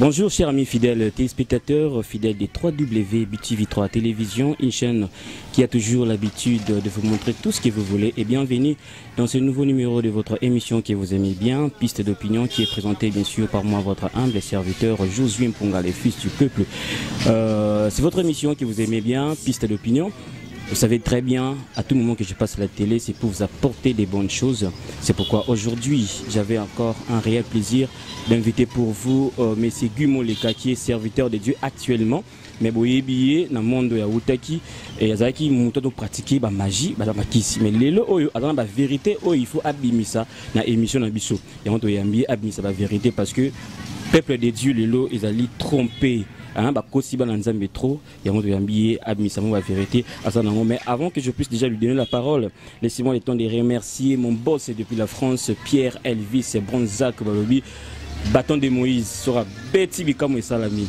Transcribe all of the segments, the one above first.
Bonjour chers amis fidèles téléspectateurs, fidèles des 3W BTV3 Télévision, une chaîne qui a toujours l'habitude de vous montrer tout ce que vous voulez et bienvenue dans ce nouveau numéro de votre émission que vous aimez bien, Piste d'opinion, qui est présentée bien sûr par moi, votre humble serviteur Josué Mpunga, le fils du peuple. C'est votre émission que vous aimez bien, Piste d'opinion. Vous savez très bien, à tout moment que je passe à la télé, c'est pour vous apporter des bonnes choses. C'est pourquoi aujourd'hui, j'avais encore un réel plaisir d'inviter pour vous Monsieur Guy Moleka, qui est serviteur de Dieu actuellement. Mais boyebi ye na monde ya utaki et azalaki moto to pratiquer ba magie ba makisi, mais lelo oyo azana ba vérité oyo il faut abimisa na émission na biso yango to yambi abimisa ba vérité parce que peuple de Dieu lelo ezali trompé, hein, ba kosi ba na Nzambe trop. Yango to yambi ye abimisa mo ba vérité azana ngo. Mais avant que je puisse déjà lui donner la parole, laissez-moi le temps de remercier mon boss depuis la France, Pierre Elvis Bronzac Balobi, bâton de Moïse sera Betty Bikamo et Salami.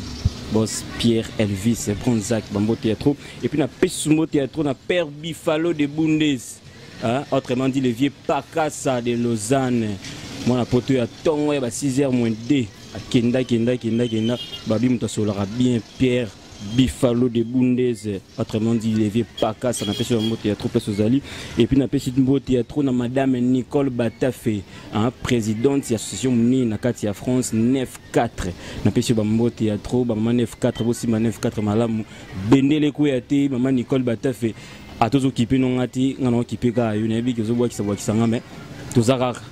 Boss Pierre Elvis Bronzac Bambo Théâtre et puis na Pesumbo Théâtre na Père Bifalo de Bundes, hein, autrement dit le vieux Pakassa de Lausanne. Moi na poto ya tongo ya ba six heures moins deux akenda kenda kenda kenda babi muta solara bien Pierre Bifalo de Bundes, autrement dit le vieux Pakassa na Pesumbo Bambo Théâtre place aux Ali et puis na Pesumbo Théâtre na madame Nicole Batafé, hein, présidente de l'association Muni na kati ya France 9-4 na Pesumbo Bambo Théâtre ba mama 9-4 bosima 9-4 malamu bendele ko ya te mama Nicole Batafé atozo kipe no ngati ngana kipe ka yo na yebi ke zo bwakisa bwakisa nga mais toza kaka,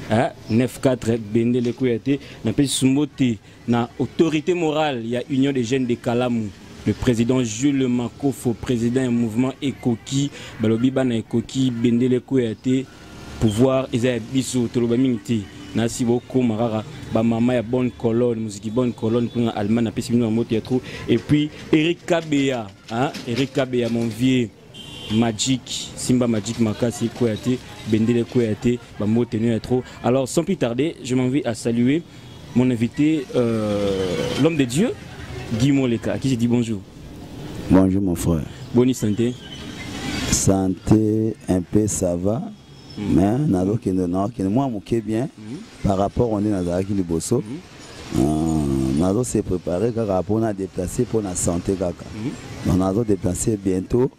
hein, 9-4 bendele ko ya te na Pesumbo te na autorité morale ya Union des jeunes de Kalamu, le président Jules Makofo, président du mouvement Ekoki, balobi bana Ekoki bendele ko ya te pouvoir eza ya biso toloba mingi te nasi bokoma kaka ba mama ya bonne colonne, musique bonne colonne kuna Allemagne na pesi bino na moto ya trop. Et puis Eric Kabeya, hein, Eric Kabeya mon vieux Magic, Simba Magic Makasi ko ya te bendele ko ya te ba moto ya trop. Alors sans plus tarder, je m'en vais à saluer mon invité, l'homme de Dieu, Guy Moleka, à qui j'ai dit bonjour. Bonjour mon frère. Bonne santé. Santé un peu ça va, mais nazo kende na kende moi moke bien par rapport on est nazalaki liboso. Nazo se préparer kaka pour na déplacer pour na santé kaka. Donc nazo déplacer bientôt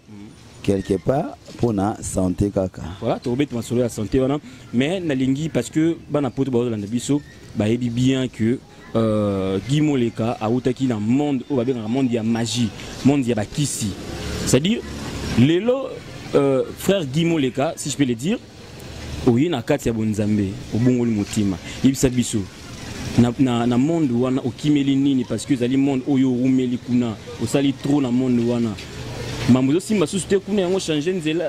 quelque part pour na santé kaka. Voilà, tu remets masolo ya santé wana, mais nalingi parce que bana poto ba landa biso ba yebi bien que Guy Moleka autaki na monde oyo babengaka monde ya magie, monde ya bakisi. C'est-à-dire lelo frère Guy Moleka, si je peux le dire, oye na kati ya bonzambe, obongoli motima. Yebisa biso na monde wana okimeli nini parce que ezali monde oyo orumeli kuna, osali trop na monde wana. Mambo osimba susu te kuna yango changer nzela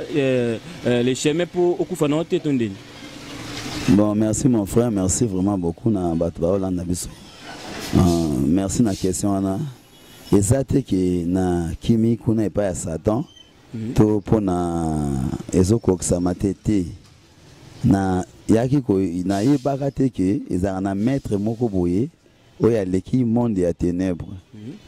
les chemins po okufa na te to ndeni. Bon, merci mon frère, merci vraiment beaucoup na bato ba Hollande biso. Merci na question wana. Eza te ke na kimi kuna epai ya Satan to pona ezokokisama te te. Na yaki ko na yebaka te ke ezalaka na maître moko boye oyo aleki monde ya ténèbres.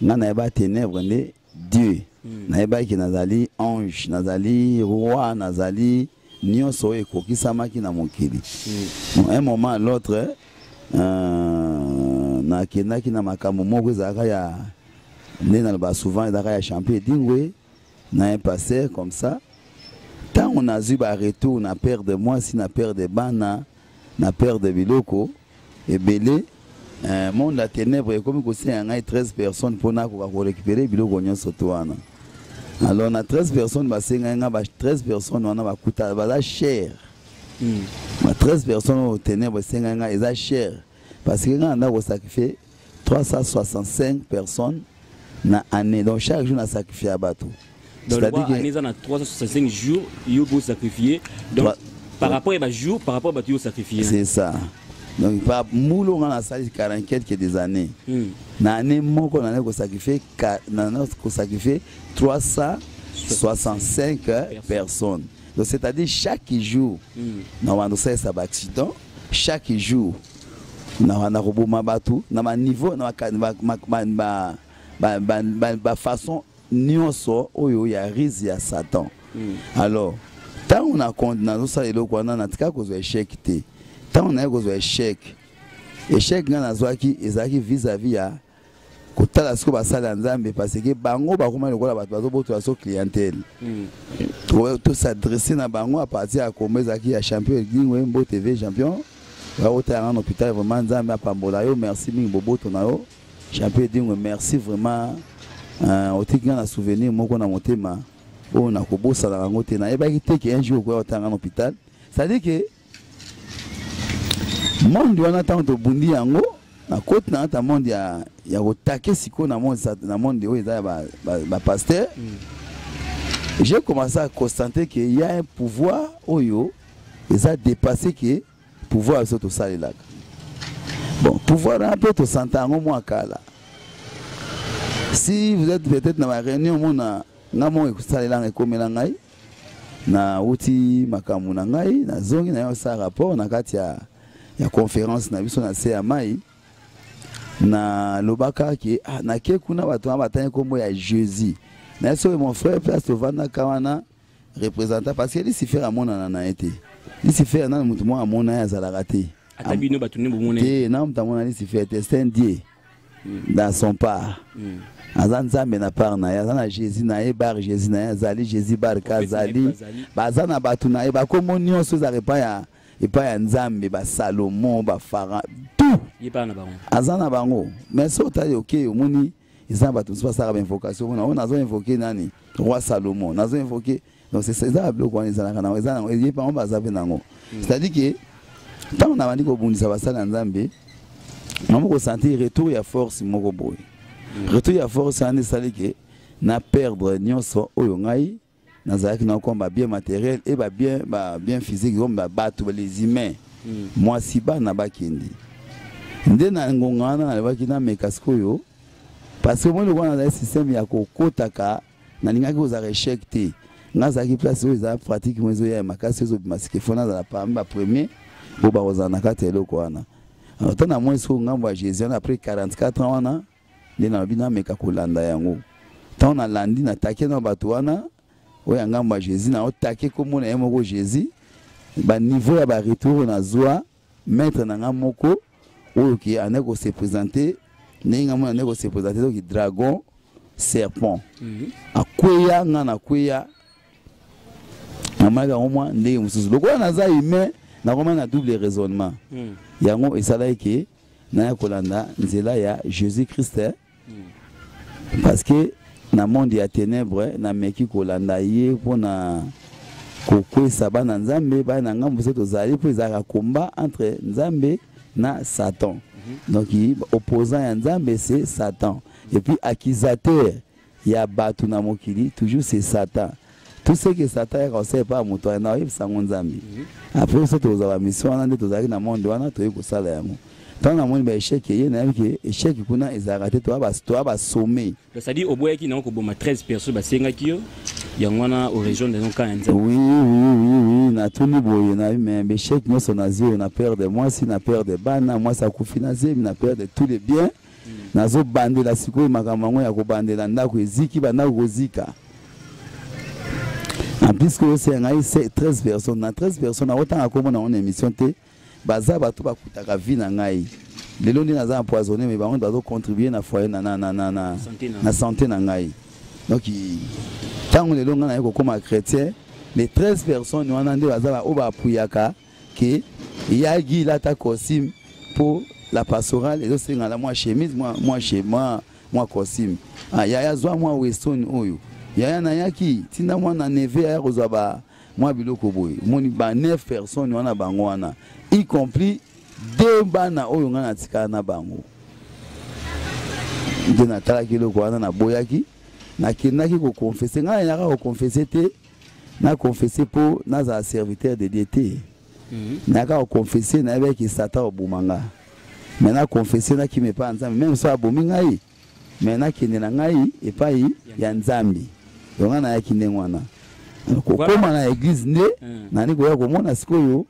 Nga nayeba ténèbres nde Dieu. Nayebaki nazali ange, nazali roi, nazali nyonso oyo ekokisamaki na mokili. Bon, un moment à l'autre, nakendaki na makambo moko ezalaka ya nde naloba souvent ezalaka ya champion Edingwe na un pasteur comme ça. Ntango nazwi ba retour na père de mwasi, na père de bana, na père de biloko ebele, monde ya ténèbres ekomi kosenga ngai 13 personnes mpona akoka korécupérer biloko nyonso to wana. Alors na 13 personnes basengai nga ba 13 personnes wana bakuta baza cher. Ba 13 personnes oyo ténèbres esengai nga eza cher parce que nga nda kosacrifier 365 personnes na année. Donc chaque jour na sacrifier ya bato. Donc, C'est-à-dire que année na 365 jours, yo bo sacrifier. Donc, Trois par rapport à jour, par rapport à bato yo sacrifier. C'est ça. Donc par mulo nga na sali 40 quelques des années. Na année moko na ko sacrifier na na ko sacrifier 365 personnes. Donc c'est-à-dire chaque jour na wando ça ça accident chaque jour na wana koboma bato na ba niveau na ba ma, ma, ma, ma, ba, ba, ba, ba façon nyonso oyo ya rise ya Satan. Alors ntango na compte nazosala eloko wana natika kozwa échec te. Ntango naye kozwa échec, échec nga nazwaki ezalaki vis-à-vis ya Kotala sikoyo basali ya Nzambe, parce que bango bakoma lokola bato bazobotola so clientèle. Tos'adresse na bango à partir ya kombo ezalaki ya champion Edingwe. Mbote ve champion, baotala nga na hôpital. Vraiment, Nzambe apambola yo, merci mingi boboto na yo, champion Edingwe, merci vraiment. Otiki nga na souvenir moko na motema oyo nakobosanaka yango te. Nayebaki te ke un jour okoya otala nga na hôpital. C'est-à-dire ke monde wana, ntango tobundi yango, nakoti na kati ya monde ya kotake sikoyo na monde oyo eza ya bapasteur. J'ai commencé à constater que y a un pouvoir oyo eza dépassé ke pouvoir biso tosalelaka. Bon, pouvoir wana mpe tosanta yango mwa kala. Si vous êtes peut-être na baréunion, mona nga moko ekosalelanga, ekomela ngai, nauti makambo na ngai, nazongi na yo osala rapport na kati ya conférence na biso na se ya mai. Nalobaka ke ah, nake kuna, bato wana batangi nkombo ya Jésus. Naye soki mon frère, place tovandaka wana, représentant, parce que Lucifer amonana na ye te. Lucifer nani, motu moko amona ye azalaka te. Ata bino bato nde bomona? Te, na moto amona Lucifer te. C'est un dieu dans son part. Aza Nzambe na part na ye, aza na Jésus na ye, bar Jésus na ye azali Jésus barka azali, baza na bato na ye, bakombo nyonso ezalaka epai ya Nzambe, baSalomon, bafara, tout. Aza na bango. Mais so otali, oke, omoni eza na bato mosusu basalaka bainvocation. Omona oyo nazo invoke nani, roi Salomon nazo invoke. Donc eza babiloko wana ezalaka nango, eza nango, ye bango baza mpe nango. C'est-à-dire ke ntango nabandi kobundisa basali ya Nzambe, namo kosentir retour ya force moko boye. Retour ya force wana esali ke na perdre nyonso oyo ngai nazalaki na, comme babien matériel et babien physique, comme babato, les humains, mwasi, bana bakende. Nde na ngonga wana nalobaki nameka sikoyo, parce que moi lokola nazali système ya kokotaka, nalingaki kozala échec te. Nga azalaki place oyo eza pratique mo ezoya ya makasi, ezobima sika, efo nazala parmi bapremier po bakozala na kati ya eloko wana. Alors ntango namoni sikoyo ngambo ya Jésus wana, après 44 ans wana, nde nalobi nameka kolanda yango. Ntango nalandi, natake na bato wana oyo ya ngambo ya Jésus, naotake kombo na ye moko Jésus, baniveau ya baretour nazwa, maître na nga moko oyo ke ande kose présenter ndenge nga mona ande kose présenter, soki dragon, serpent akweya, nga nakweya, namonaki yango mwa ndenge mosusu. Lokola naza humain, nakomaki na double raisonnement. Yango esalaki ke naya kolanda nzela ya Jésus Christ, parce que na monde ya ténèbre nameki kolanda ye mpona kokwesa bana Nzambe, bana na ngambo biso tozali, mpo ezalaka combat entre Nzambe na Satan. Donc opposant ya Nzambe, c'est Satan, et puis accusateur ya bato na mokili toujours, c'est Satan. Tout ce que Satan yaka kosala epai ya moto na oyebisa yango Nzambe. Après biso tozwa bamission wana, nde tozalaki na monde wana, toyei kosala yango. Ntango namoni baéchec eye, nayebi ke échec kuna ezalaka te, toya basome. C'est-à-dire oboyaki nango koboma 13 personnes basengaki yo, yango wana orejoindre yango kaka ya Nzambe? Oui, natuni boye na me baéchec nyonso nazwi oyo, na perdre mwasi, na perdre bana, mwasi akufi na zemi, na perdre tous les biens. Nazobandela sikoyo makambo yango ya kobandela, ndako eziki, bandako kozika. En plus que oyo ngai 13 personnes, na 13 personnes nakotanga kombo nango na émission te. Baza bato bakutaka vie na ngai lelo nde naza empoisonné, mais bango bazocontribue na foyer na santé na ngai. Donc ntango lelo ngai naye kokóma chrétien, les 13 personnes wana nde baza oyo baapuyaka ke yagi lata costume mpo la pastorale ezosengala mwa chemise, mwa costume. Ah, yaya, zwa mwa weston oyo. Yaya, nayaki tinda mwana neve aya kozwa ba mwa biloko boye. Omoni ba 9 personnes wana, bango wana, y compris deux bana oyo ngai natikala na bango. Nde natalaki eloko wana, naboyaki, nakendaki koconfesser. Ngai nayaka koconfesser te, naconfesser mpo nazala serviteur de Dieu te. Nayaka koconfesser, nayebaki Satan oboma nga, mais naconfesser, nakima epai ya Nzambe. Même so abomi ngai, mais nakende na ngai epai ya Nzambe. Donc ngai nayaki ndenge wana kokóma na église. Nde nani koya komona sikoyo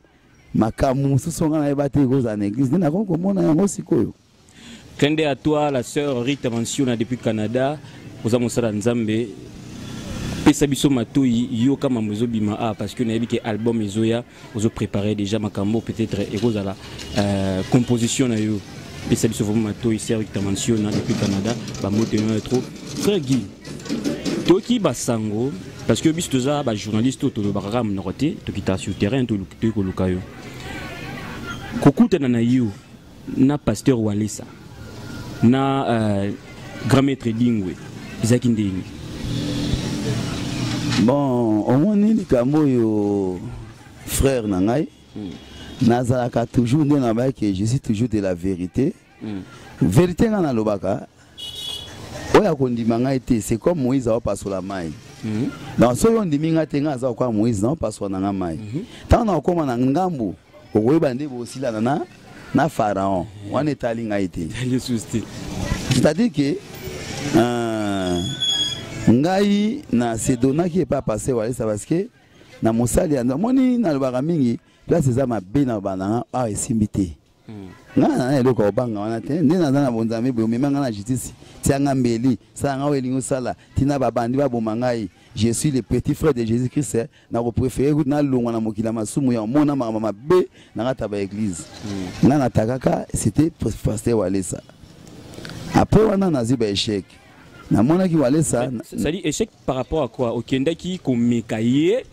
makambo mosusu ngai nayeba te ekozala na église, nde nakomi komona yango sikoyo. Clin d'œil à toi, la sœur Rita Mansiona depuis Canada. Oza mosala Nzambe. Pesa biso matoi, yoka mambo ezobima. Ah, parce que nayebi ke album ezoya, ozo préparer déjà makambo, peut-être ekozala composition na yo. Pesa biso vraiment matoi, Serge Tamansiona depuis Canada, bambote no trop. Frère Guy, toki basango parce que biso toza ba journaliste oyo tolobaka kaka monoko te, tokitaka sur terrain, toyei koluka yo. Kokutana na yo na pasteur Walesa na grand maître Dingwe ezalaki ndenge? Bon, omoni likambo oyo, frère na ngai, nazalaka toujours nde nabaki, je suis toujours de la vérité. Vérité ngai nalobaka, oyo akondima ngai te, c'est comme Moïse aopasola mai. Donc soki ondimi ngai te, ngai aza kokoa Moïse, naopasola na ngai mai. Ntango nakokóma na ngambu, okoyeba nde bosilana na Pharaon wana, etali ngai te. C'est-à-dire que ngai na sedonaki epa pasteur Walesa parce que na mosali ya omoni, nalobaka mingi, place eza mabe na bana awa esimbi te. Ngai na eloko ya kobanga wana te. Nde naza na bonzambe boye, omema ngai na justice, tia nga mbeli, sala ngai oyo elingi osala, ntina babandi baboma ngai, je suis le petit frère de Jésus Christ. Nakopréféré kutu nalongwa na mokili ya masumu ya omona makambo mabe na kati ya baéglise. Ngai natakaka, c'était pasteur Walesa. Après wana nazwi baéchec, namonaki Walesa. C'est-à-dire échec par rapport à quoi? Okendaki komeka ye,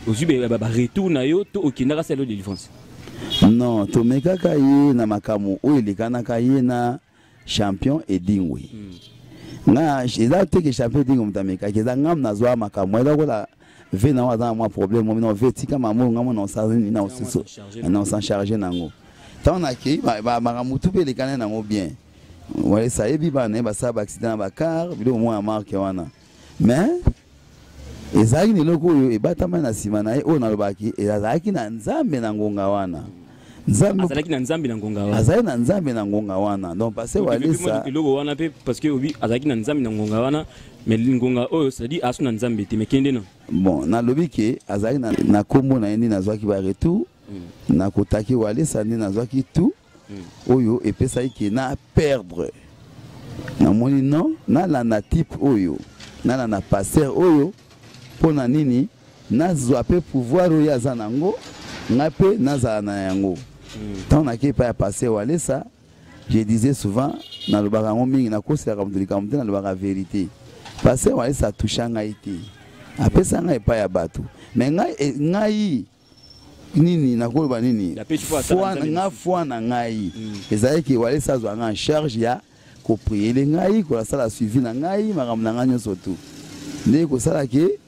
ozwi baretour na yo, to okendaka sala délivrance? Non, tomekaka ye na makambo oyo elekanaka ye na champion Edingwe. Nga eza te ke champion Edingwe moto amekaki, eza ngam nazwa makambo eza kola ve nango aza na mwa problème mo ve tika mamo nga mo na osan charge nango. Ntango nakei, makambo tu mpe elekani nango bien. Walesa ayebi bana ye basala baaccident na bacar, biloko moko ya marke wana, mais ezalaki na eloko oyo ebatama na nsima na ye oyo nalobaki ezalaki na Nzambe na ngonga wana. Nzambe azalaki na Nzambe na ngonga wana. Azalaki na Nzambe na ngonga wana. Donc pasteur Walesa eloko wana mpe parce que obi azalaki na Nzambe na ngonga wana, mais ngonga oyo, c'est-à-dire aso na Nzambe te, mais kende na Bon, nalobi ke azalaki na nkombo na ye nde nazwaki baretour. Nakotaki Walesa nde nazwaki tout oyo epesaki ke na perdre. Namoni non, nalanda type oyo, nalanda pasteur oyo mpo na nini? Nazwa mpe pouvoir oyo aza nango, ngai mpe nazala na yango. Ntango nakei epai ya pasteur Walesa, je disais souvent, nalobaka yango mingi, nakoselaka moto likambo te, nalobaka vérité. Pasteur Walesa atusha ngai te, apesa ngai epai ya bato, mais ngai, ngai nini nakoloba nini, nga foi na ngai ezalaki Walesa azwa ngai en charge ya kopriele ngai, kosala suivi na ngai, makambo na ngai nyonso tu. Nde kosala ke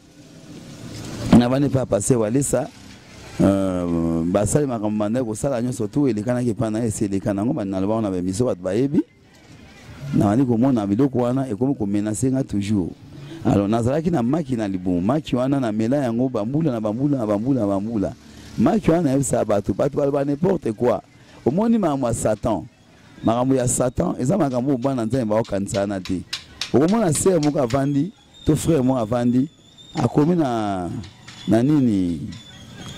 navandi epai ya pasteur Walesa, basali makambo bandaki kosala nyonso tu, elekanaki epai na ye, esi eleka nango, naloba na baémission, bato bayebi. Nabandi komona biloko wana ekomi komenacer nga toujours. Alors nazalaki na maki na libumu, maki wana namela yango bambula na bambula na bambula na bambula. Maki wana nayebisaka bato, bato baloba n'importe quoi. Omoni makambo ya Satan, makambo ya Satan eza makambo oyo bana Nzambe baokanisa wana te. Okomona sœur moko avandi to frère moko avandi, akomi na nini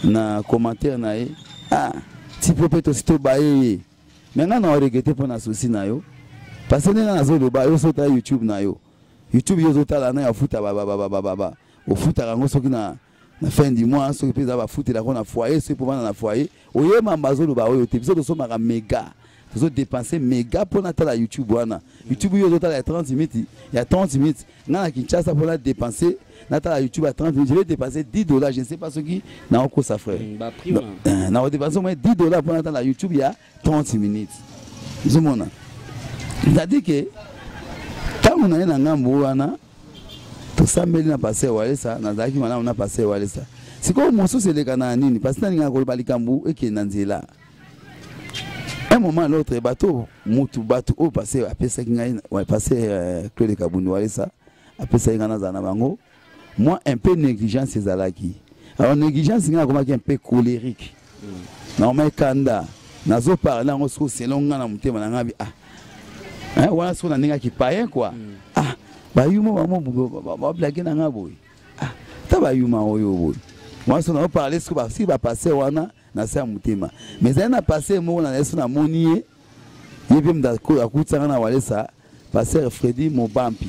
na commentaire na ye: "Ah, tipo mpe tosi tobaye ye." Me ngai na oregretter mpo na souci na yo, parce que ndenge nazoloba yo, so otala YouTube na yo, YouTube yo ozotala na ya ofuta, ofutaka yango soki na fin du mois, soki mpe eza bafutelako na foyer, soki mpo bana na foyer oyemamba azoloba oyo te. Biso tosomaka méga, tozodépenser méga mpo natala YouTube wana. YouTube oyo ozotala ya 30 minutes, ya 30 minutes, ngai na Kinshasa, mpo na dépenser natala YouTube ya 30 minutes, je vais dépenser 10 dollars. Je ne sais pas soki naokosa, frère. Nakodépenser au moins 10 dollars mpo natala YouTube ya 30 minutes. Ozomona, c'est-à-dire ke ntango na ye na ngambo wana, tosambeli na pasteur Walesa, nazalaki malamu na pasteur Walesa. Sikoyo mosusu eleka na nini? Parce nalingaka koloba likambo ekende na nzela. Un moment à l'autre, bato mutu bato oyo pasteur apesaki ngai, pasteur Claude Kabundi Walesa apesaki ngai, nazala na bango, moi un peu négligence ezalaki. Alors négligence, ngai nakomaki un peu colérique, nakomaki kanda, nazoparle yango sikoyo selon ngai na motema na ngai bi ah wana sikoyo na ndenge aki païen quoi. Ah, bayuma bango bablake na ngai boye, ah, ta bayuma oyo boye wana so nazoparle sikoyo basi bapasteur wana na se ya motema. Mais ezali na pasteur moko na yeso, namoni ye, ye mpe moto akutisanga na Walesa, pasteur Fredi Mobampi.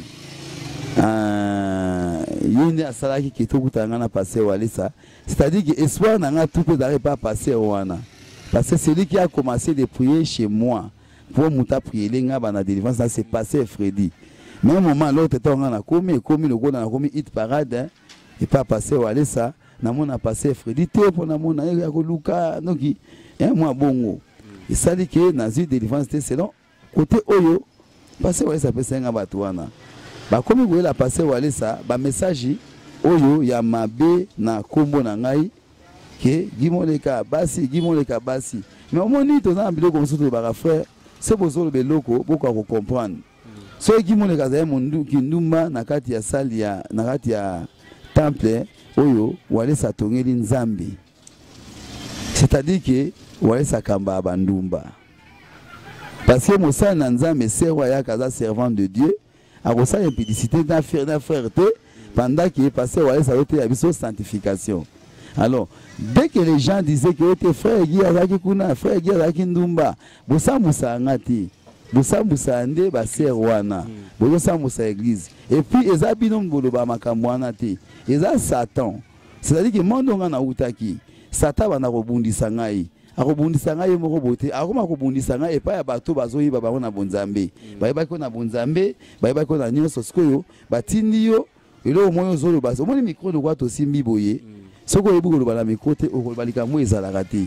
Ye nde asalaki ke tokutana ngai na pasteur Walesa. C'est-à-dire que espoir na ngai tout mpe ezalaki epa pasteur wana, parce que c'est lui qui a commencé de prier chez moi. Mpo moto apriele nga bana délivrance na, c'est passé Freddy. Mais moment l'autre ntango nga nakomi, ekomi lokola nakomi hit parade epa pasteur Walesa. Namona pasteur Freddy te mpo namona ye ya koluka noki mwa bongo esali ke nazwi délivrance te. Selon côté oyo pasteur Walesa apesaki nga, bato wana bakomi koyela pasteur Walesa bamessage oyo ya mabe na nkombo na ngai ke Guy Moleka basi, Guy Moleka basi. Mais omoni, toza na biloko mosusu tolobaka, frère, so bozoloba eloko, bokoka kocomprendre. Soki Guy Moleka azali kindumba na kati ya salle ya na kati ya temple oyo Walesa atongeli Nzambe, c'est-à-dire ke Walesa akambaka bandumba, parce que mosali na Nzambe, sœur oyo ayaka aza servant de Dieu, akosala impudicité na frère te pendant que pasteur Walesa azoteya biso sanctification. Alors dès que les gens disaient que te frère Guy azalaki kuna, frère Guy azalaki ndumba, bosambwisaka nga te, bosambwisaka nde basœur wana, bozosambwisa église. Et puis eza bino boloba makambo wana te, eza Satan. C'est-à-dire que mondo nga nautaki, Satan banda kobundisa ngai, akobundisa ngai ye moko boye te, akoma kobundisa ngai epai ya bato bazoyeba bango na bonzambe, bayebaki ko na bonzambe, bayebaki ko na nyonso. Sikoyo batindi yo eloko moko ozoloba. Omoni micro lokola tosimbi boye, soki oyebi koloba na micro te, okoloba likambo ezalaka te.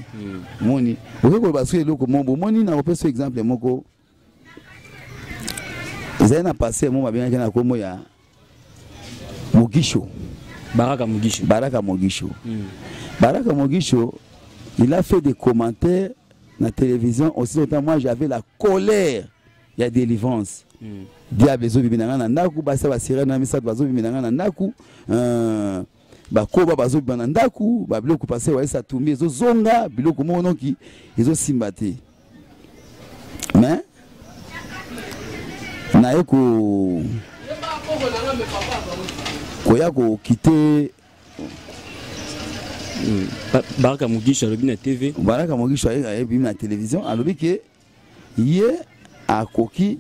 Omoni, okoki koloba soki eloko moko. Omoni, nakopesa exemple moko. Ezali na pasteur moko babengaki na nkombo ya Mogisho. Baraka Mogisho. Baraka Mogisho. Baraka Mogisho, il a fait des commentaires na télévision aussi longtemps. Moi, j'avais la colère ya délivrance. Diable ezobimela ngai na ndako, basi basirene na misato bazobimela ngai na ndako, bakoba bazobima na ndako, babiloko pasteur Walesa atumbi ezozonga, biloko moko noki ezosimba te. Mais naye ko koya kokite. Baraka Mugisho alobi na TV. Baraka Mugisho ayebi na télévision, alobi ke ye akoki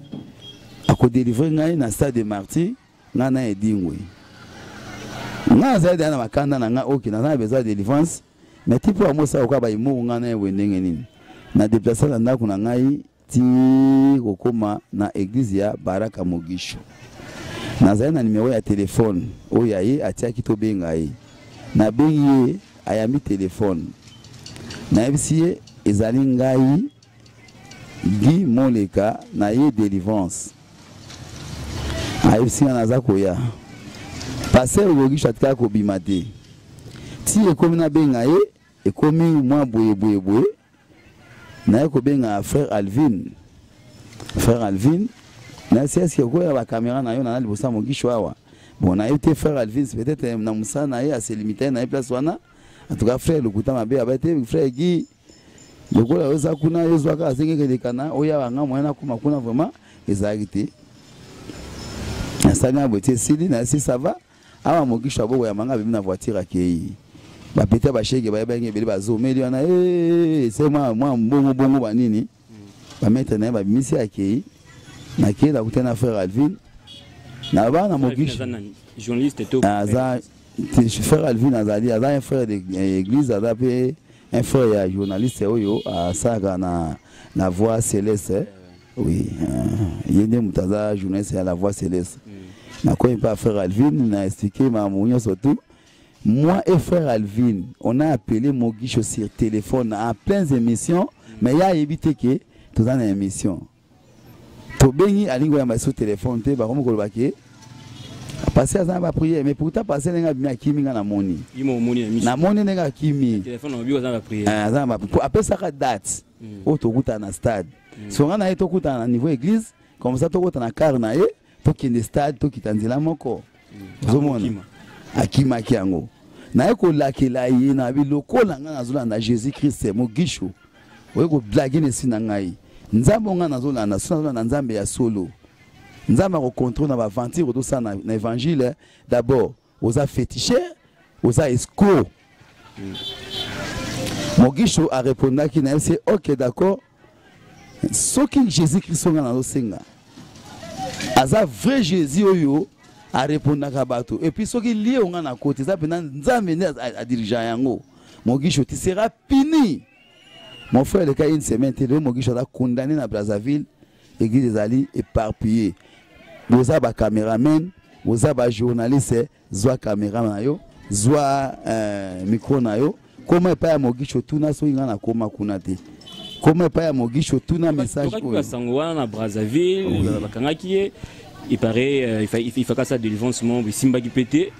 akodélivre ngai na stade de Martyr. Ngai na Edingwe, ngai azali deya na makanda na ngai. Oke, naza na besoin ya délivrance, mais ti mpo yango osala koka bayimoko ngai na ye boye, ndenge nini na déplace na ndako na ngai ti kokóma na église ya Baraka Mogisho? Nazali na numero ya telefone oyo ya ye atiaki tobenga ye. Nabengi ye, ayambi telefone. Nayebisi ye ezali ngai Guy Moleka na ye délivrance. Ayebisi nga naza koya. Pasteur Mogisho atikaka kobima te ti ekomi nabenga ye, ekomi mwa boye boye boye. Naye kobenga frère Alvin. Frère Alvin, nasi eske okoya bacaméra na yo naza liboso ya Mogisho awa? Bon, nayebi te, frère Alvin peut-être na mosala na ye aselimita ye na ye place wana. En tout cas, frère lokuta mabe aba te. Frère Guy, lokola oza kuna, ezwaka azengeki elekana oyo nga moyen nakoma kuna vraiment ezalaki te. Nasali na boye ti esili, nayesi ça va. Awa Mogisho aboko ya manga abimi na voiture, akei. Bapeta bashege bayebaki ebele, bazomeli wana se mwa mwa mbongo bongo banini, bamaître na ye babimisi, akei. Nakei, nakutani na frère Alvin na bana Mogisho. Journaliste to? Aza frère Alvin, azali, aza un frère de église, aza mpe un frère ya journaliste oyo asalaka na Voix Céleste. Oui, ye nde moto aza journaliste ya la Voix Céleste. Nakomi mpe frère Alvin, na expliqué makambo nyonso tout. Moi et frère Alvin, on a appelé Mogisho sur téléphone en pleine émission, mais ya ayebi te ke toza na émission. Tobengi, alingi koyamba sur téléphone te. Bakomi koloba ke parce aza na baprière, mais pourtant parce ndenge abimi, akimi, nga namoni. Namoni ndenge akimi, aza na apesaka date oyo tokutana na stade. So nga na ye tokutana na niveau église, comme ça tokota na car na ye, tokende stade, tokita nzela moko. Ozomona, akimaki yango. Naye kolakela ye na bi lokola ngai nazolanda Jésus Christ, Mogisho oye koblaguer na esi na ngai. Nzambe oyo ngai nazolanda, so nazolanda Nzambe ya solo, Nzambe akocontrôle na baventure otosala na évangile. D'abord oza féticheur, oza escroc. Mogisho arépondaki na ye se ok, d'accord, soki Jésus Christ oyo ngai nazosenga aza vrai Jésus oyo arépondaka bato, et puis soki lie oyo ngai nakoti eza mpenza Nzambe nde adirigea yango, Mogisho, tu seras puni. Mon frère, eleka une semaine te, lelo Mogisho aza condamné na Brazzaville, église ezali éparpillée. Boza ba cameraman, boza ba journaliste, zwa caméra na yo, zwa micro na yo, koma epai ya Mogisho tuna soki nga nakoma kuna te. Koma epai ya Mogisho tuna message oyo. Sango wana na Brazzaville, bakangaki ye, il paraît il faka sa délivrance mo bisimbaki pe te,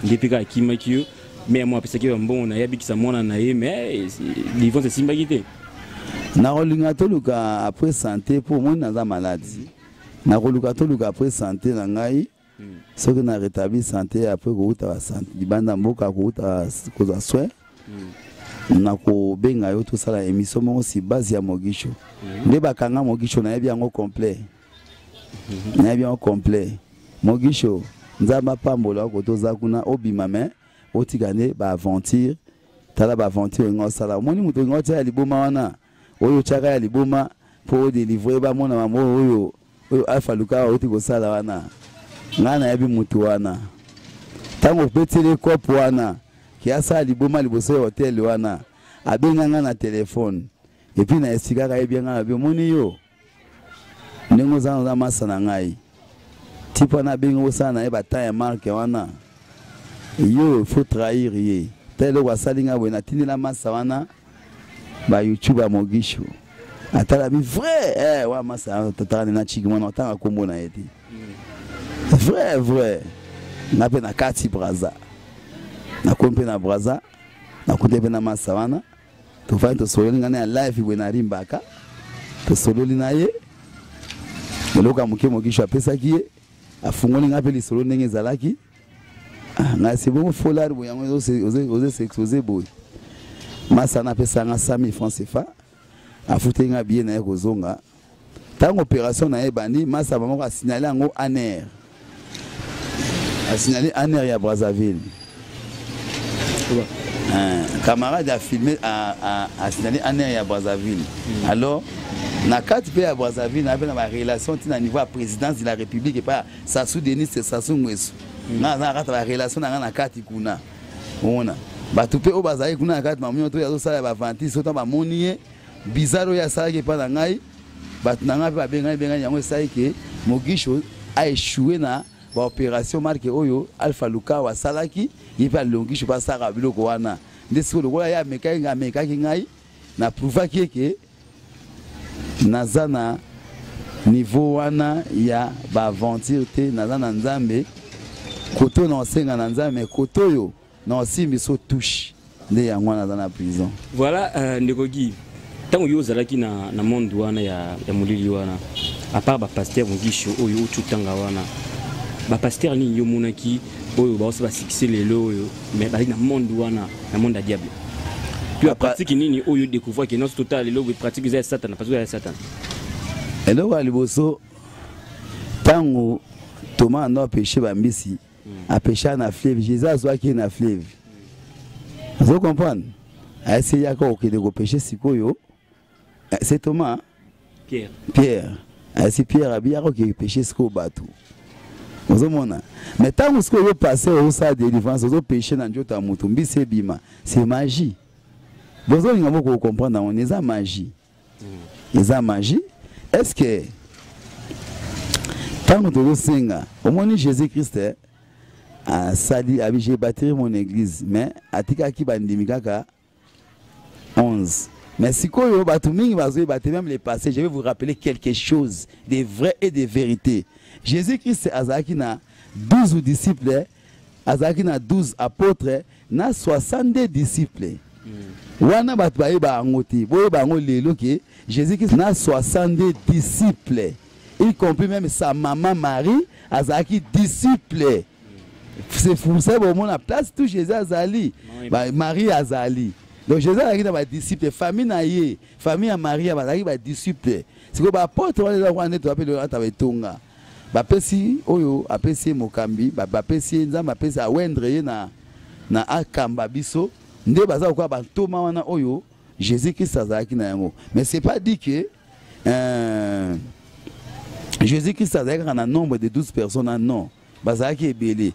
nde pe kaka akimaki yo. Mais moi apesaki ba mbongo na ye abikisa mwana na ye, mais délivrance esimbaki te. Nakoluka toluka après santé po omoni naza malade. Nakoluka toluka après santé na ngai. Soki na rétabli santé après kouta ba santé libanda mboka kouta kozwa soin. Nakobenga yo tosala émission moko si base ya Mogisho. Nde bakanga Mogisho nayebi yango complet. Nayebi yango complet. Mogisho Nzambe apambola ko toza kuna obima mais otika nde ba aventure. Tala ba aventure nga osala. Omoni moto nga otia ya liboma wana. Oyo otiaka ya liboma po odélivrer ba mona mambo oyo oyo Alpha Luka oti kosala wana. Nga nayebi moto wana. Tango obeteli kopo wana ki asala liboma liboso ya hotel wana, abenga nga na téléphone. Et puis na esika ka yebi nga na bi omoni yo. Ndenge oza na masa na ngai. Tipo na bengi osala na ye ba temps ya marque wana. Yo faut trahir ye. Tele eloko asali nga boye natindela masa wana ba YouTube ya Mogisho. Atala bi vrai wa masa tataka na chiki mwana otanga kombo na ye te. Vrai vrai. Nga pe na kati Brazza. Na kompe na Brazza, na kute pe na masa wana. Tofandi tosololi nga na ya live boye na rimbaka. Tosololi na ye. Eloko ya moke Mogisho apesaki ye. Afungoli nga pe lisolo ndenge ezalaki. Nga si bongo folar boye yango ozo s'exposer boye. Masa na apesa nga 100 000 francs CFA. Afuteli nga billet na ye kozonga. Tango opération na ye ebandi, masa moko a signalé yango ANR. A signalé ANR ya Brazzaville. Camarade a filmé, a signalé ANR ya Brazzaville. Alors, na kati pe ya Brazzaville, na pe na ba relation ti na niveau ya présidence de la République et pas Sassou Denis et Sassou Nguesso. Na na kati ba relation na nga na kati kuna. Ona bato pe oyo bazali kuna na kati mamoni to ya sala ba aventure soto ba moni ye bizarre oyo asalaki epa na ngai, bato na ngai pe babengani bengani yango esali ke Mogisho a échoué na ba opération marque oyo Alpha Lukawa asalaki, ye pe alongisho pe asalaka biloko wana. Nde sikoyo lokola ye amekaki ngai, amekaki ngai, na prouvaki ye ke naza na niveau wana ya ba aventure te, naza na Nzambe, koto na osenga na Nzambe, mais koto oyo na osimbi so touche nde yango wana naza na prison. Voilà, ndeko Guy, ntango yo ozalaki na monde wana ya molili wana, à part ba pasteur Mogisho oyo otutanga wana, ba pasteur nini yo monaki oyo baosa ba succès lelo oyo, mais bazali na monde wana, na monde ya diable? Puis la pratique nini oyo découvrir que non total lelo pratique eza ya Satan, parce que ya Satan. Eloko ya liboso, ntango Thomas ando apêcher ba mbisi, apêcher na fleuve, Jésus azwaki na fleuve. Vous comprenez? Essayez yaka okende kopêcher sikoyo. C'est Thomas? Pierre. Pierre. Si Pierre abiyaka okende pêcher sikoyo bato. Ozomona? Mais tango sikoyo yo passer au sa délivrance, ozo pêcher na nzoto ya moto, mbisi ebima, c'est magie. Bozolinga boko comprendre on eza magie. Eza magie. Est-ce que tango tozosenga, omoni Jésus-Christ asali abi j'ai bâti mon église, mais atikaki bandimi kaka 11. Mais sikoyo bato mingi bazoyeba te, même les passés, je vais vous rappeler quelque chose de vrai et de vérité. Jésus-Christ azalaki na 12 disciples, azalaki na 12 apôtres, na 62 disciples. Wana bato bayeba yango te, boyeba yango lelo ke Jésus-Christ na 62 disciples, y compris même sa maman Marie azalaki disciple. C'est pour ça que mon place tout Jésus azali, ba Marie azali. Donc Jésus azalaki na ba disciples, famille na ye, famille ya Marie bazalaki ba disciples. C'est que ba apôtres wana eza wana to appelle ata betonga. Ba pesi oyo apesi mokambi, ba pesi Nzambe apesi awendre ye na akamba biso nde baza kwa ba ntoma wana oyo Jésus-Christ azalaki na yango. Mais c'est pas dit que Jésus-Christ azalaki kaka na nombre de 12 personnes, ah non. Bazalaki ebele.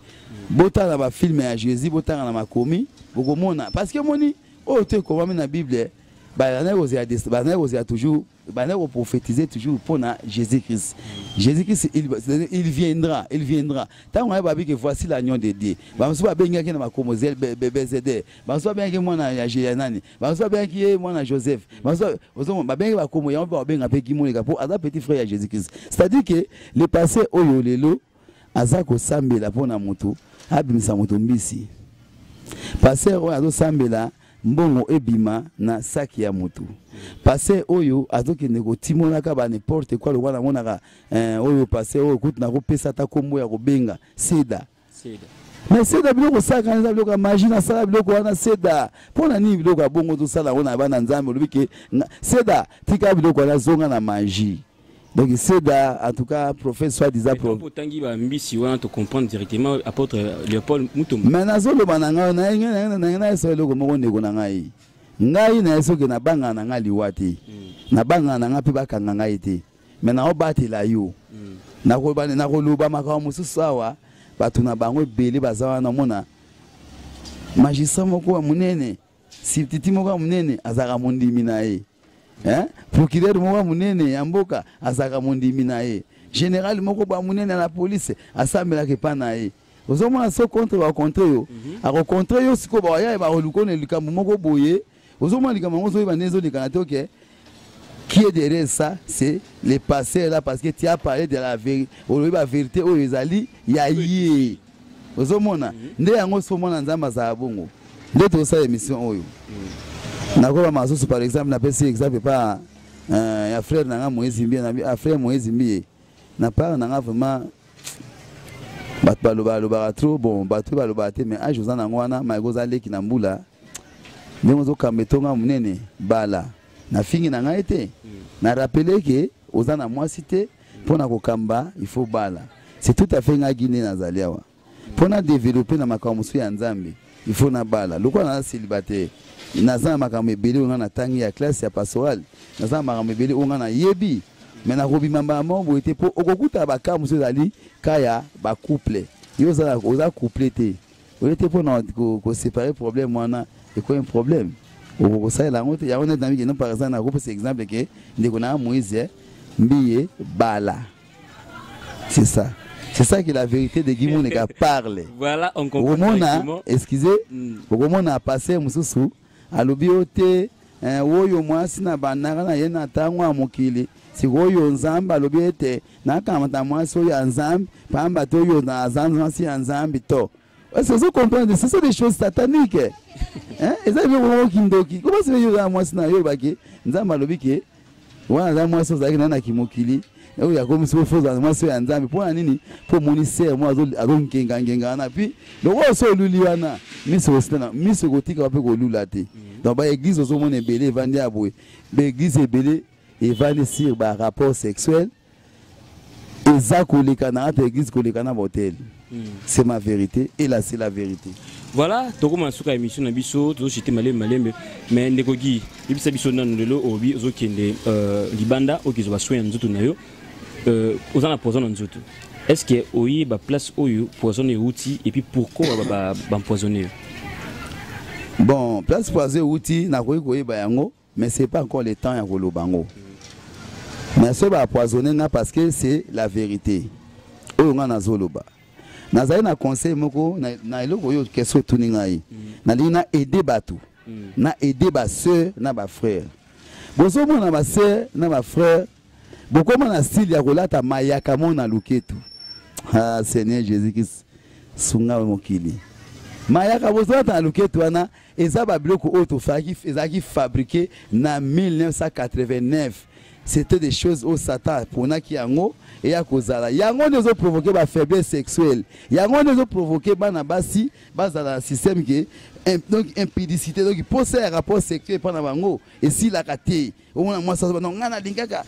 Botala ba film ya Jésus, botala na makomi, bokomona. Parce que moni oyo te ekomami na Bible, Bazalaki kozela toujours, bandaki koprophétiser toujours mpona Jésus Christ. Jésus Christ, il viendra, il viendra. Ntango aye, babi ke voici l'agneau de Dieu. Bamosusu babengaki na makomo Belzébuth, bamosusu babengaki mwana ya nani, bamosusu babengaki ye mwana Joseph, bamosusu babengaki bakomo yango mpe babenga mpe Guy Moleka mpo aza petit frère ya Jésus Christ. C'est-à-dire que le passé oyo lelo aza kosambela mpona motu abimisa moto mbisi, pasteur oyo azosambela mbongo ebima na saki ya motu, pasteur oyo azokende kotimonaka ba n'importe quoi, lokwa namonaka oyo pasteur oyo kutu nakopesa ata nkombo ya kobenga Seda. Mais Seda, biloko osalaka eza biloko ya magie. Nasala biloko wana, Seda, mpo na nini biloko ya bongo tosala yango na bana Nzambe? Olobi ke Seda, tika biloko wana, zonga na magie. Donc Seda, en tout cas, prophète soit disant prophète, otangi bambisi wana, to comprendre directement apôtre Léopold Mutombo. Mais nazoloba na ngai, na ngai so eloko moko, ndeko na ngai. Ngai na ye, soki nabangaka na ngai liwa te, nabangaka na ngai mpe bakanga ngai te, mais naobatela yo. Nakoloba makambo mosusu awa, bato na bango ebele baza wana. Omona magistrat moko ya monene, substitut moko ya monene azalaka mondimi na ye, hein? Procureur moko ya monene ya mboka azalaka mondimi na ye, général moko ba monene na police asambelaka epa na ye. Ozomona, so contre bacontre yo, akocontre yo. Sikoyo bawaya bakoluka na likambo moko boye, ozomona likambo yango, ozoyeba nde ezolekana te. Ok, qui est derrière ça? C'est le pasteur là, parce que tu as parlé de la vérité, olobi ba vérité oyo ezali ya ye. Ozomona nde yango. So omona Nzambe azala bongo nde tosala émission oyo. Nakoba masusu, par exemple, napesi exemple epa ya frère na nga Moïse Mbiye. Na frère Moïse Mbiye, na part na nga, vraiment, bato balobaka balobaka trop. Bon, bato mpe balobaka te, mais age oza nango wana, malgré oza leki na mbula, ndenge ozokamba etonga monene, bala. Nafingi na ngai te, na rappeler ke oza na mwasi te. Mpo na kokamba, il faut bala. C'est tout à fait ngai nde nazali awa mpo na développer na makambo mosusu ya Nzambe. Il faut na bala. Lokola naza célibataire, naza na makambo ebele oyo ngai natangi ya classe ya pastorale, naza na makambo ebele oyo ngai nayebi, mais nakobima mbala moko boye te, mpo okokuta baka mosusu ezali ka ya bacouple. Yo oza couple te, oye te mpona koséparer problème wana, ekoyi problème, okokosalela yango te. Yango neti na mikeno, par exemple, nakopesa exemple ke ndeko na Moïse Mbiye, bala. C'est ça, c'est ça que la vérité de Guy Muneka parle. Voilà, on comprend. Okomona, excusez, okomona pasteur mosusu alobi yo te, oyo mwasi na bandaka na ye na ntango ya mokili, sikoyo Nzambe alobi ete nakamata mwasi oyo ya Nzambe, pamba te oyo naza mwasi ya Nzambe. To est-ce que comprendre? Ce sont des choses sataniques, hein? Eza biloko moko kindoki. Comment se yo oza mwasi na yo, olobaki Nzambe alobi ke wana aza mwasi ozalaki na na kimokili, oyo akomisi faut ozala mwasi oyo ya Nzambe? Mpo na nini? Mpo omoni sœur mo azongengangenga wana, puis lokola oso oluli wana, miso ekosila, miso ekotikaka mpe kolula te. Donc baéglise ozomona ebele evandi ya boye, baéglise ebele evandi sur barapport sexuel, eza koleka na ata église, koleka na bahotel. C'est ma vérité et là, c'est la vérité. Voilà, tokóma na suka ya émission na biso, tozochite malembe malembe. Mais ndeko Guy, yebisa biso nanu, lelo obi ozokende libanda, okezwa basoin ya nzoto na yo, oza na poison na nzoto. Est ce que oyeba place oyo poison euti et puis pourquoi baempoisonne yo? Bon, place poison euti, nakoki koyeba yango, mais c'est pas encore le temps ya koloba yango. Mais soki baempoisonne nga, parce que c'est la vérité oyo nga nazoloba. Nazali na conseil moko na eloko oyo question otuni ngai. Nalingi na aider bato, na aider basœur na bafrère. Bozomona, basœur na bafrère, bokóma na style ya kolata mayaka mo na luketu. Ah, Seigneur Jésus Christ, sunga mokili. Mayaka bozolata na luketu wana eza babiloko oyo tofalaki, ezalaki fabriqué na 1989. C'était des choses oyo Satan aponaki yango eya kozala. Yango nde ezoprovoke bafaiblesse sexuelle, yango nde ezoprovoke bana basi bazala na système ke donc impudicité, donc posa ya rapport sexuel epa na bango esilaka te. Omona mwasi azoba: "Non, ngai nalingaka."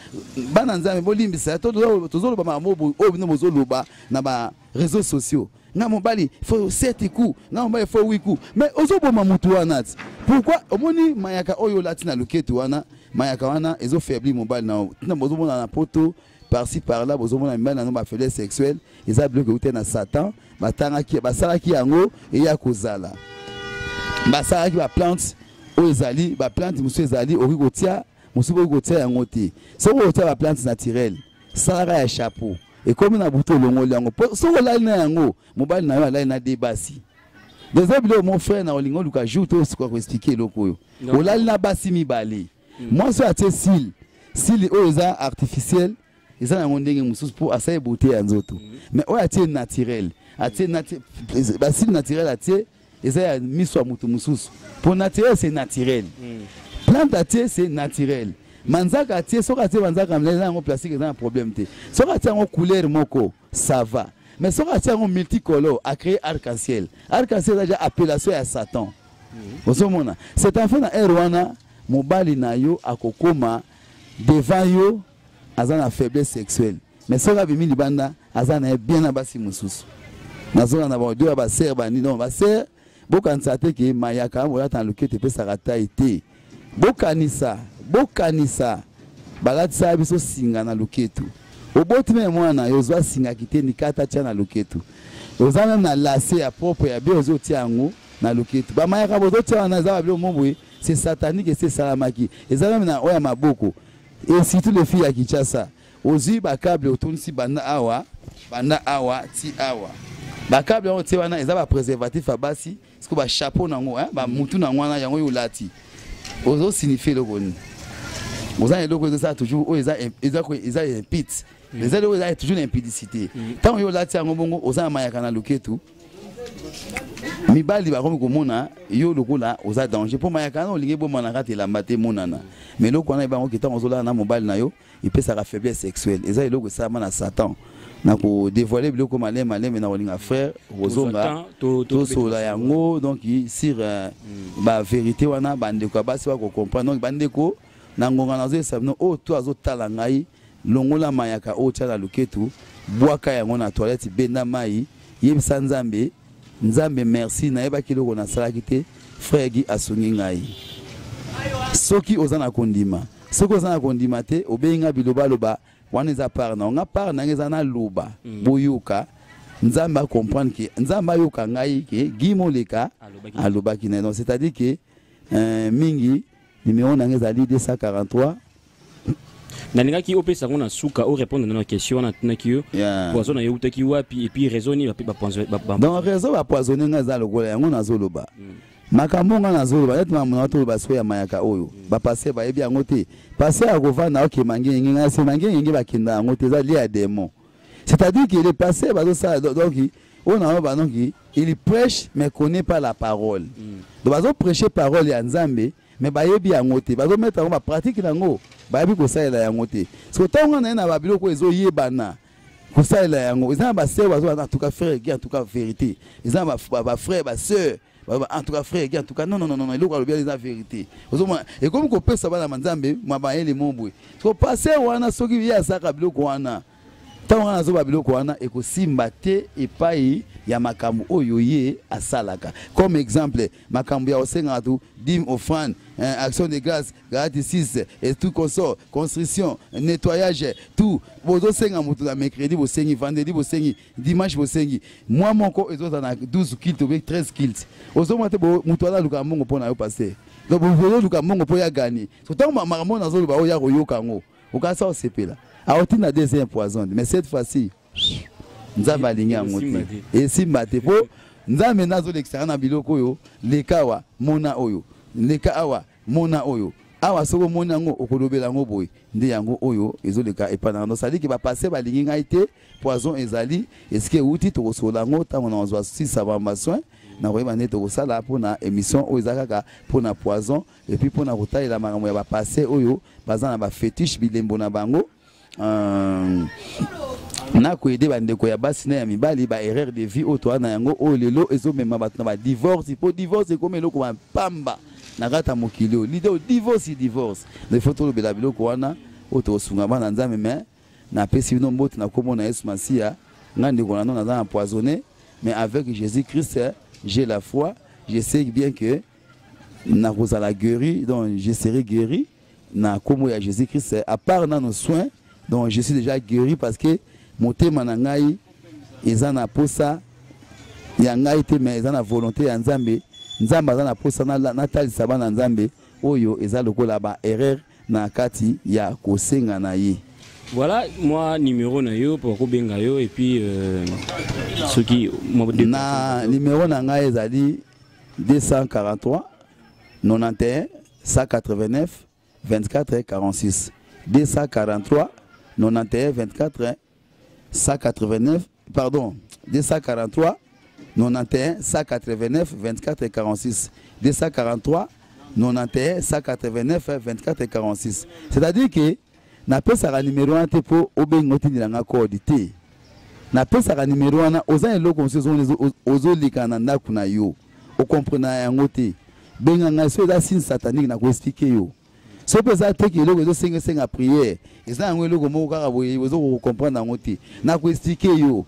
Bana Nzambe, bolimbisa, tozoloba makambo oyo bino bozoloba na ba réseaux sociaux: "Nga mobali faut 7 coups, nga mobali faut 8 coups." Mais ozoboma motu wana ti pourquoi? Omoni mayaka oyo olati na loketo wana, mayaka wana ezofaiblir mobali na yo. Ntina bozomona na poto, par-ci par-là, bozomona mibali nango bafaiblesse sexuelle, eza biloko euti na Satan. Batangaki, basalaki yango eya kozala, basalaki baplante. Oyo ezali baplante mosusu ezali okoki kotia, mosusu okoki kotia yango te. Soki okotia baplante naturelle, salaka ya chapeau, ekomi na butu olongoli yango, po soki olali na yango, mobali na yo alali na de basi. Eza biloko, mon frère, na olingi oluka jour to osikoka koexpliquer eloko oyo. Olali na basi mibale, mwasi oyo atie cils, cils oyo eza artificiel, eza nango ndenge mosusu mpo asali beauté ya nzoto, mais oyo atie naturel, atie bacils naturel, atie eza ya miso ya moto mosusu, mpo naturel c'est naturel. Plante atie, c'est naturel. Manzaka atie, soki atie manzaka milai, eza yango plastique, eza na problème te. Soki atie yango couleur moko, ça va, mais soki atie yango multicolore, acréé arc-en-ciel. Arc-en-ciel eza déjà appellation ya Satan. Ozomona, c'est enfin na heure wana mobali na yo akokoma devant yo aza na faiblesse sexuelle, mais soki abimi libanda, aza na ye bien na basi mosusu. Nazolanda baaudio ya basœur bani. Donc basœur, bokanisa te ke mayaka bolata na loketo epesaka tai te. Bokanisa, bokanisa balatisaka biso singa na loketo. Oboti même mwana, yo ozwa singaki te, nikata, tia na loketo. Oza même na lacet ya propre ya bien, ozotia yango na loketo. Bamayaka bozotia wana eza babiloko mo boye, c'est satanique. Esi esalamaki, eza même na oyo ya maboko, et surtout les filles ya Kinshasa. Ozwi bacâble, otondisi banda awa, banda awa ti awa. Bacâble yango tie wana eza bapréservatif ya basi. Siko bachapeau nango, bamutu nango wana, yango oyo olati ozosignifie eloko nini? Oza na eloko ezosala toujours oyo eza impite, eza eloko eza toujours na impudicité. Ntango yo olati yango bongo, oza na mayaka na loketu, mibali bakomi komona yo lokola oza danger, mpo mayaka wana olingi eboma na kati elamba te, emonana. Mais eloko wana ebango ke ntango ozolala na mobali na yo, epesaka faiblesse sexuelle. Eza eloko esalama na Satan. Na kodévoile biloko maleme maleme, na kolinga, frère, kozonga tosola yango. Donc sur bavérité wana, bandeko ya basi bakocomprendre. Donc bandeko, na ngonga nazoyesa bino oyo to azotala ngai, longola mayaka oyo tia na loketu, bwaka yango na toilette, benda mai, yebisa Nzambe: "Nzambe, merci, nayebaki eloko nasalaki te, frère Guy asungi ngai." Soki oza na kondima, soki oza na kondima te, obengi nga bilobaloba, wana eza part na nga. Part na nga eza naloba, boyoka, Nzambe acomprendre ke Nzambe ayoka ngai ke Guy Moleka alobaki na ye. Donc c'est-à-dire ke mingi numéro na nga ezali 243. Nalingaki opesa yango na suka, orépondre na question wana natunaki yo: poison na yo eutaki wapi, et puis raison nini? Donc raison bapoisonne nga eza lokola yango nazoloba. Makambo nga nazoloba neti makambo na toloba sikoyo ya mayaka oyo, bapasteur bayebi yango te. Pasteur akovanda, okema ngenge, ngai nsima ngenge, bakenda yango te, eza lié ya démon. C'est-à-dire que les pasteurs bazosala, donc oyo naloba, donc il prêche mais connaît pas la parole. Donc bazoprêche parole ya Nzambe, mais bayebi yango te, bazomettre yango bapratique nango, bayebi kosalela yango te. Parce que ntango na ye na babiloko ezoyebana kosalela yango, eza na basœur bazoba: "En tout cas, frère Guy, en tout cas vérité." Eza na bafrère, basœur: "En tout cas, frère Guy, en tout cas, non, non, non, non, eloko alobi eza vérité." Ozomona ekomi kopesa bana Nzambe mwa bayele mo boye. So pasteur wana, soki ye asalaka biloko wana, ntango wana azoba biloko wana, ekosimba te epai ya makambo oyo ye asalaka. Comme exemple, makambo ya kosengaka tu dîme, offrande, action de grâce, Galates 6 et tout consort, construction, nettoyage, tout. Bozosenga moto na mercredi, bosengi vendredi, bosengi dimanche, bosengi mwa moko, ezozala na 12 culte obe 13 culte. Ozomona te moto aza aluka mbongo mpo na yo, pasteur. Donc bozoluka mbongo mpo ya gagner. So ntango makambo nazoloba oyo ya koyoka yango, okasa osepela, aotinda deuxième poison, mais cette fois-ci Nzambe alingi yango te, esimba te, mpo Nzambe nde azolekisaka na biloko oyo. Leka awa, mona oyo, leka awa, mona oyo awa. Soki omoni yango, okolobela yango boye. Nde yango oyo ezoleka epai na nga. Sadiki bapasteur balingi ngai te. Poison ezali esika euti, tokosolola yango ntango na kozwa sisa basoin, na koyeba nde tokosala mpona émission oyo eza kaka mpona poison, et puis mpona kotalela makambo ya bapasteur oyo baza na bafétiche, bilembo na bango, na koaider bandeko ya basi na ya mibali, baerreur de vie oyo toza na yango, oyo lelo ezomema bato na badivorce, mpo divorce ekomi eloko bapamba na kati ya mokili oyo. L'idée divorce, divorce, il faut tolobela biloko wana oyo tokosunga bana Nzambe. Mais napesi bino mbote na kombo na Yesu Masiya. Ngai ndeko na no naza empoisonné, mais avec Jésus Christ j'ai la foi, je sais bien que nakozala guéri. Donc je serai guéri na kombo ya Jésus Christ. À part nano soin, donc je suis déjà guéri, parce que motema na ngai eza na posa ya ngai te, mais eza na volonté ya Nzambe. Nzambe aza na posa natalisa bana Nzambe oyo eza lokola ba erreur na kati ya kosenga na ye. Voilà, moi numéro na yo pour kobenga yo et puis soki moi na numéro na ngai ezali 243 91 189 24 46, 243 91 24 189, pardon, 243 91 189 24 46, 243 91 189 24 46. C'est-à-dire que napesaka numéro wana te mpo obenga otindela nga code te. Napesaka numéro wana, oza eloko mosusu ozolika na ndako na yo, okomprena yango te. Benga ngai, so eza signe satanique na koexplike yo. So mpe eza te ke eloko ezosengasenga prière, eza yango eloko moko kaka boye ozokokomprendre yango te, na koexplike yo.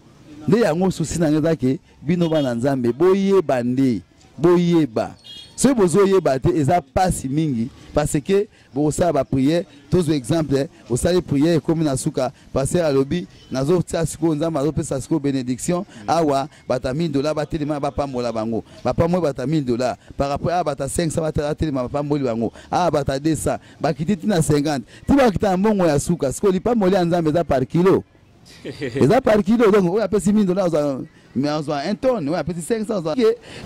Nde yango souci na ngai eza ke bino bana Nzambe boyeba nde, boyeba. Soki bozoyeba te eza pasi mingi, parce que bokosala ba prière. Tozwa exemple, osali prière ekomi na suka, pasteur alobi nazotia sikoyo, Nzambe azopesa sikoyo bénédiction awa, bato ya 1000 $ batelema bapambola bango, bapamboli bato ya 1000 $, par rapport awa bato ya 500 batelema bapamboli bango, awa bato ya 200 bakiti ntina 50 ti bakita na mbongo ya suka. Sikoyo lipamboli ya Nzambe eza par kilo, eza par kilo. Donc oyo apesi 1000 $ azwa, mais azwa 1 tonne, oyo apesi 500 azwa.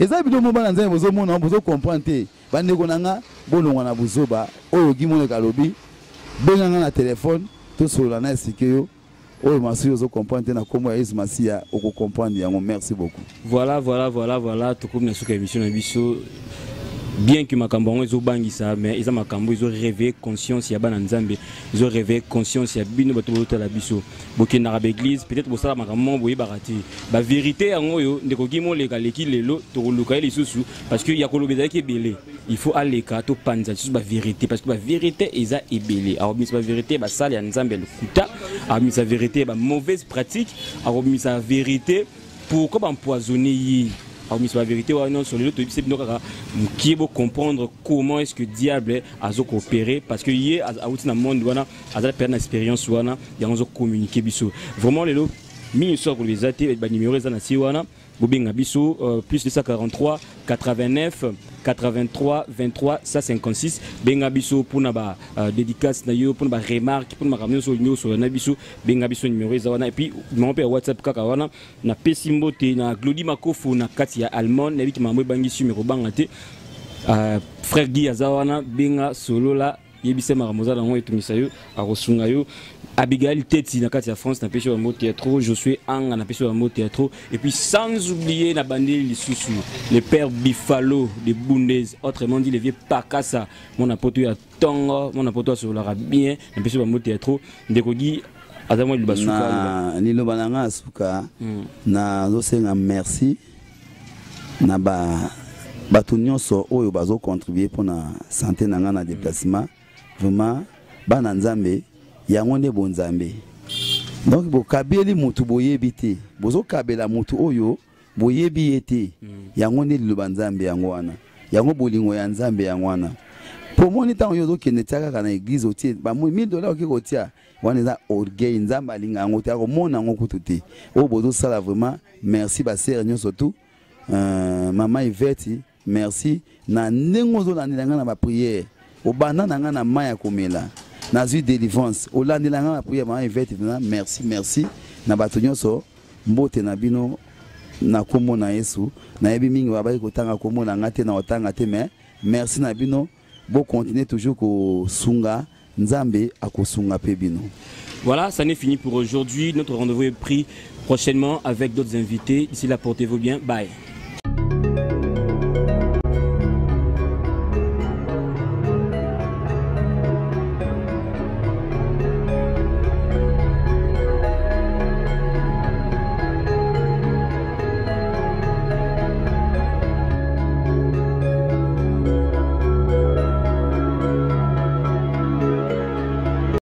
Eza biloko mo bana Nzambe bozomona, bozocomprendre te. Bandeko na nga, bolongwa na buzoba oyo Guy Moleka alobi. Benga nga na telefone, tosolola na explike yo oyo masuki ozocomprendre te. Na nkombo ya Yesu Masiya, okocomprendre yango. Merci beaucoup. Voilà, voilà, voilà, voilà, tokomi na suka émission na biso. Bien que makambo yango ezobangisa, mais eza makambo ezoréveille conscience ya bana Nzambe, ezoréveille conscience ya bino bato bozotala biso. Bokendaka baeglise, peut-être bosala makambo moko boyebaka te. Bavérité yango oyo ndeko Guy Moleka aleki lelo, tokoluka ye lisusu parce que ya koloba ezalaki ebele. Il faut aleka, topanza lisusu bavérité parce que bavérité eza ebele. Akobimisa bavérité basala ya Nzambe ya lokuta, akobimisa vérité ya bamauvaise pratique, akobimisa vérité pourquoi baempoisonne ye, akobimisa bavérité wana nyonso. Lelo toyebisi bino kaka mokie, bocomprendre comment est ce que diable azokoopérer, parce que ye awuti na monde wana, aza pere na expérience wana, yango azocommunique biso. Vraiment lelo mingi so akoloba eza te. Banuméro eza na si wana, bobenga biso plus 243 89 83 23 156. Benga biso mpona ba dédicace na yo, mpona baremarque, mpona makambo nyonso olingi osola na biso. Benga biso, numéro eza wana, et puis numéro mpe ya WhatsApp kaka wana. Napesi mbote na Glodi Makofu na kati ya Allemagne. Nayebiki makambo ebangisi, me kobanga te, frère Guy aza wana. Benga, solola, yebisa makambo oza nango etungisa yo, akosunga yo. Abigail Teti na kati ya France, napesi yo bambote ya trop. Josué Anga, napesi yo bambote ya trop. Et puis sans oublier na bandeli lisusu le père Bifalo de Bundes, autrement dit le vieux Pakasa, mwana poto ya ntongo, mwana poto asololaka bien, napesi yo bambote ya trop. Ndeko Guy aza mwa liloba suka. Na liloba na nga ya suka, nazosenga merci na ba bato nyonso oyo bazocontribue mpona santé na nga na déplacement. Vraiment, bana Nzambe, yango nde bonzambe. Donc bokabeli motu boyebi te, bozokabela motu oyo boyebi ye te. Yango nde liloba Nzambe, yango wana, yango bolingo ya Nzambe, yango wana. Po moni ntango yo ozokende tia kaka na église, otie bamoi 1000 $, oke kotia wana, eza orgueil. Nzambe alinga yango te, akomona yango kutu te. Oyo bozosala, vraiment merci. Basere nyonso tu, mama Ivete, merci na ndenge ozolandela ngai na baprière. Obanda na ngai na mai ya komela, nazwi délivrance, olandela ngai na prière. Mama Ivete, vraiment merci, merci na bato nyonso. Mbote na bino na nkombo na Yesu. Nayebi mingi babaki kotanga nkombo na ngai te, na kotanga te, mais merci na bino. Bocontinue toujours kosunga, Nzambe akosunga mpe bino. Voilà, ça n'est fini pour aujourd'hui. Notre rendez-vous est pris prochainement avec d'autres invités. D'ici là, portez-vous bien. Bye.